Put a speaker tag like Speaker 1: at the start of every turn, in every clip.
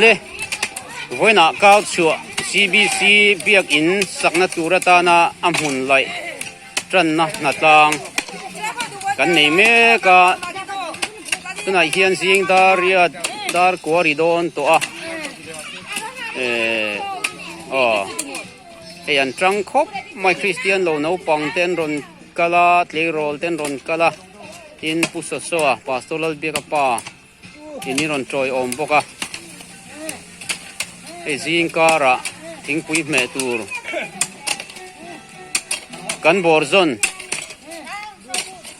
Speaker 1: Le vawiinah kau chhuah CBC biakin sakna tur atana a hmun laih tanna hnatlang kan nei mek a tunah hian zing dar riat dar kua ri dawn tawh a ehh aw hei an tang khawp mai Kristian lo naupang te an rawn kal a tleirawl te an rawn kal a tin Pu Sawsaw-a Pastor Lalbiaka pa in in rawn tawiawm bawk a hei zing karah thingpui hmeh tur kan bawr zawn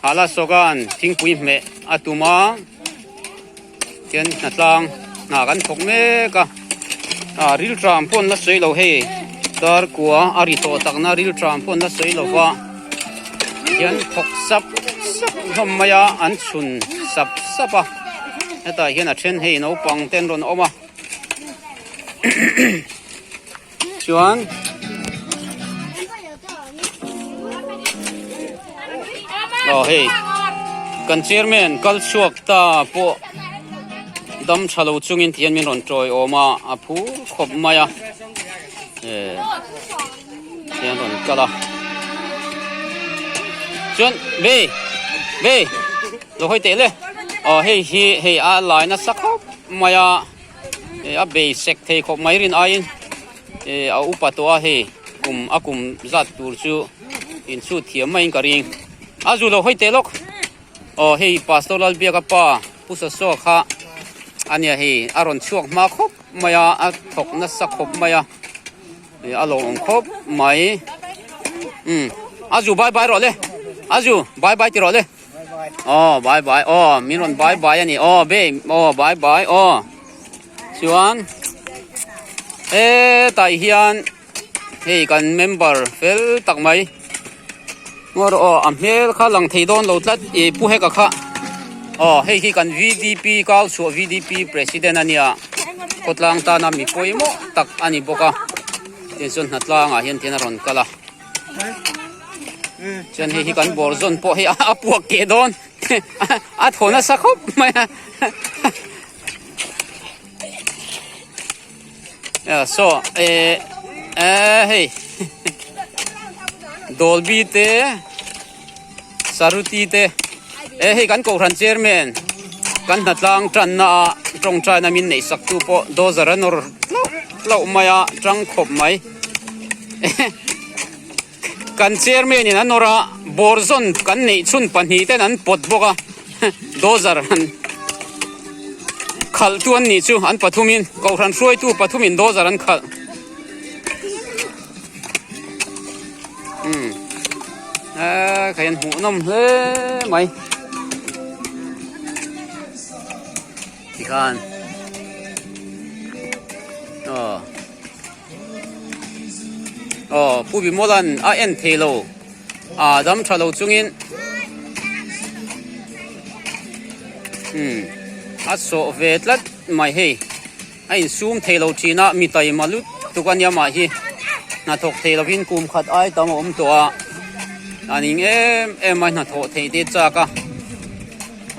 Speaker 1: hala sawkan thingpui hmeh a tum a tian hnatlang hna kan thawk mek a ah rilṭam pawh an la sawi lo hei dar kua a ri tawh takna rilṭam pawh an la sawi lo va hian thawk sap sap hlawm mai a an chhun sap sap a hetah hian a then hei naupang te an rawn awm a chuan aw hei kan chairman kal chhuak ta pawh dam tha lo chungin tihian min rawn tawiawm a a phur khawp mai a eh hian rawn kal a chuan be be lo hawi teh le aw hei hi hei a lai nasa khawp mai a eh a bei sek thei khawp mai rin aiin eh a upa tawh a hei kum a kum zat tur chu inchhut thiam maiin ka ring a zu lo hawi teh lawk aw hei pastor Lalbiaka pa Pu Sawsaw kha ania hei a rawn chhuak hma khawp mai a a thawk nasa khawp mai a. A lo awm khawp mai umm a zu bye bye rawh le a zu bye bye ti rawh le aw bye bye aw min rawn bye bye a ni aw be aw bye bye aw chuan hetah hian hei kan member fel tak mai ngaw rawh aw a hmel kha lang thei dawn lo tlat ih pu heka kha aw hei hi kan vdp kau chhuah vdp president a nia khawtlang tana mi pawimawh tak a ni bawk a tin chuan hnatlang ah hian tian a rawn kal a chuan hei hi kan bawr zawn pawh hei a puak keh dawn a thaw nasa khawp mai a saw eh eh hei Dolby te Saruti te eh hei kan kohhran chairman kan hnatlang tanna ah tawngtaina min neih sak tu pawh dozer a nawr hlauh hlauh mai a tang khawp mai kan chairman in a nawr a bawrzawn kan neih chhun pahnih ten an pawt bawk a dozer an khalh tu an nih chu an pathumin kohhran hruaitu pathumin dozer an khalh. Umm eee kha hian hmuh nawm hle mai tikhan aw aw pu Bimawla'n a en thei lo a dam tha lo chungin umm a sawh ve tlat mai hei. A insum thei lo thin a, mi taima lut tuk a nia mah hi hnathawk thei lovin kum khat ai tam a awm tawh a, a ning em em a hnathawh theih te chak a,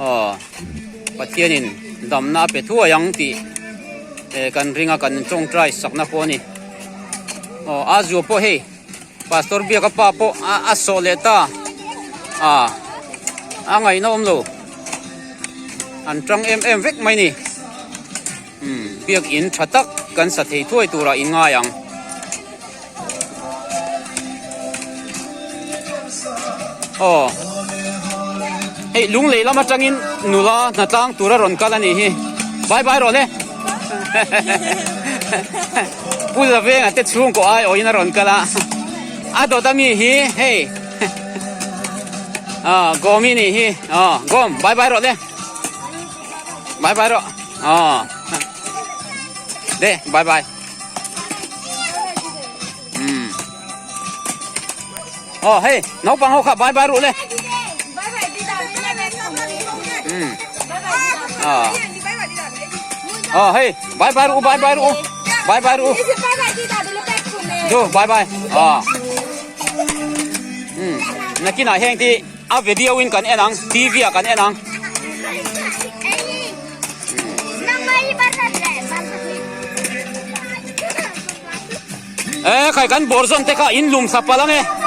Speaker 1: aw Pathianin damna a pe thuai ang tih eh kan ring a kan tawngtai sakna pawh a ni, aw a zua pawh hei Pastor Biaka pa pawh a sawh leh ta a a ngaihna awm lo. An tang em em vek mai ni. Umm biakin tha tak kan sa thei thuai turah in ngai ang. Aw hei lung lei lam atangin nula hnatlang tura rawn kal a nih hi. Bye bye rawh le. Pu Zavenga te chhungkaw ai awhin a rawn kal a. A dawt ami hi hei. À gom hi nih hi à gom bye bye rawh le bye bye rawh à de bye bye um oh hei naupang ho kha bye bye rawh le um à oh hei bye bye rawh bye bye rawh bye bye rawh do bye bye à Umm nakinah heng te a video in kan en ang tv ah kan en ang. E khai kan bawr zawn te kha in lum thla palh ang e.